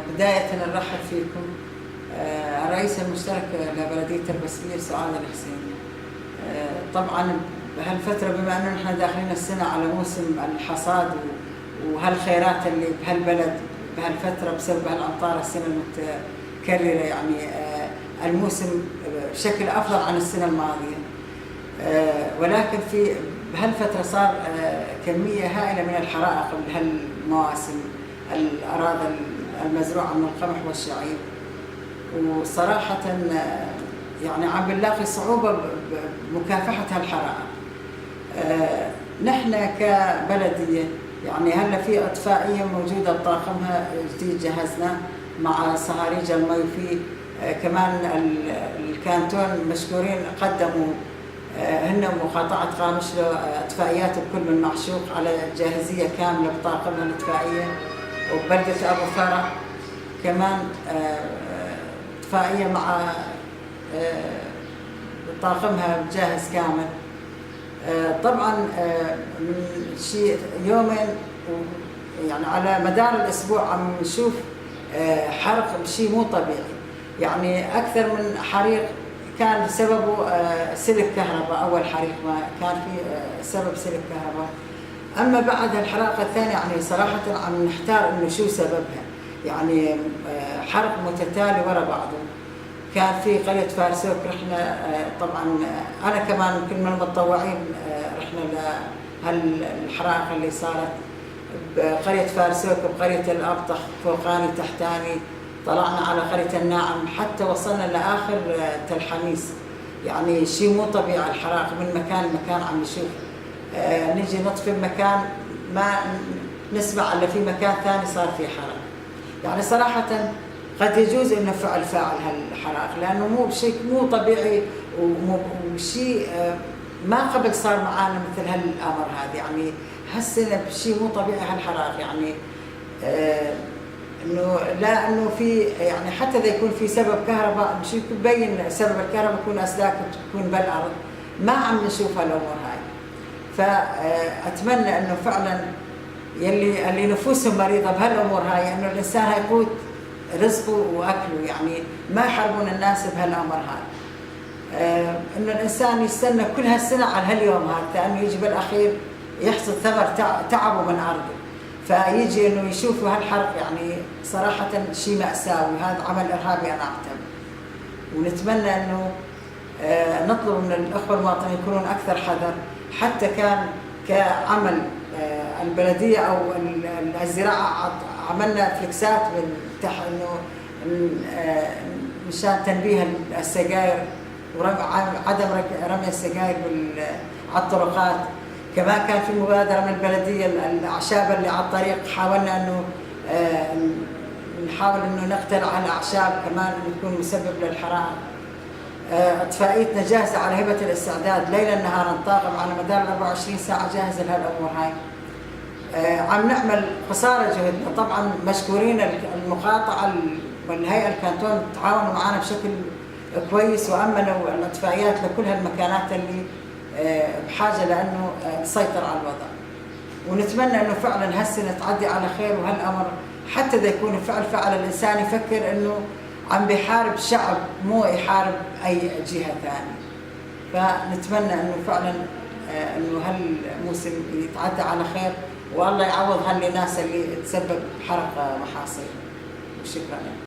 بداية نرحب فيكم. الرئيس المشترك لبلدية تربسبير سعاد الحسين. طبعا بهالفترة بما انه نحن داخلين السنة على موسم الحصاد وهالخيرات اللي بهالبلد بهالفترة بسبب هالأمطار السنة المتكررة، يعني الموسم بشكل أفضل عن السنة الماضية، ولكن في بهالفترة صار كمية هائلة من الحرائق بهالمواسم الأراضي المزروعة من القمح والشعير، وصراحة يعني عم بنلاقي صعوبة بمكافحة هالحرائق. نحن كبلدية يعني هلا في اطفائية موجودة بطاقمها جديد جهزنا مع صهاريج المي، وفي كمان الكانتون مشكورين قدموا هن مقاطعة قامشلو اطفائيات بكل من معشوق على جاهزية كاملة بطاقمها الاطفائية، وبلدة ابو فرح كمان اطفائية مع طاقمها جاهز كامل. طبعا من شيء يومين يعني على مدار الاسبوع عم نشوف حرق بشيء مو طبيعي، يعني اكثر من حريق كان سببه سلك كهرباء. اول حريق ما كان في سبب سلك كهرباء. اما بعد الحرائق الثانية يعني صراحة عم نحتار انه شو سببها، يعني حرق متتالي ورا بعضه. كان في قرية فارسوك رحنا، طبعا أنا كمان يمكن من المتطوعين، رحنا لهالحرائق اللي صارت بقرية فارسوك، بقرية الأبطح فوقاني تحتاني، طلعنا على قرية الناعم حتى وصلنا لآخر تلحميس. يعني شيء مو طبيعي الحرائق من مكان لمكان عم نشوف، نجي نطفي بمكان ما نسمع إلا في مكان ثاني صار في حرق. يعني صراحة قد يجوز انه فعل فاعل هالحرائق، لانه مو بشيء مو طبيعي وشيء ما قبل صار معنا مثل هالامر هذا. يعني هالسنة بشيء مو طبيعي هالحرائق، يعني انه لا انه في يعني حتى اذا يكون في سبب كهرباء مش يبين سبب الكهرباء، يكون اسلاك تكون بالارض، ما عم نشوف هالامور هاي. فاتمنى انه فعلا يلي نفوسهم مريضه بهالامور هاي، انه الانسان هيقوت رزقه واكله، يعني ما يحرمون الناس بهالامر هذا. انه الانسان يستنى كل هالسنة على هاليوم هذا، لانه يجي بالاخير يحصد ثمر تعبه من ارضه، فيجي انه يشوفوا هالحرق، يعني صراحة شيء ماساوي، هذا عمل ارهابي انا اعتبر. ونتمنى انه نطلب من الاخوة المواطنين يكونون اكثر حذر، حتى كان كعمل البلدية او الزراعة عملنا فليكسات انه مشان تنبيه السجاير وعدم رمي السجاير على الطرقات. كمان كان في مبادرة من البلدية، الاعشاب اللي على الطريق حاولنا انه نحاول انه نقتل على الاعشاب كمان انه تكون مسبب للحرائق. اطفائيتنا جاهزة على هبه الاستعداد ليلا نهارا، طاقم على مدار 24 ساعة جاهزة لهالامور هاي. عم نعمل قصارى جهدنا. طبعا مشكورين المقاطعة والهيئة الكانتون تعاونوا معنا بشكل كويس وامنوا الاطفائيات لكل هالمكانات اللي بحاجة لانه نسيطر على الوضع. ونتمنى انه فعلا هالسنة تعدي على خير، وهالامر حتى اذا يكون فعل فعل الانسان يفكر انه عم بيحارب شعب مو يحارب اي جهة ثانية. فنتمنى انه فعلا انه هالموسم يتعدى على خير، والله يعوض هالناس اللي تسبب بحرق محاصيل. وشكرا.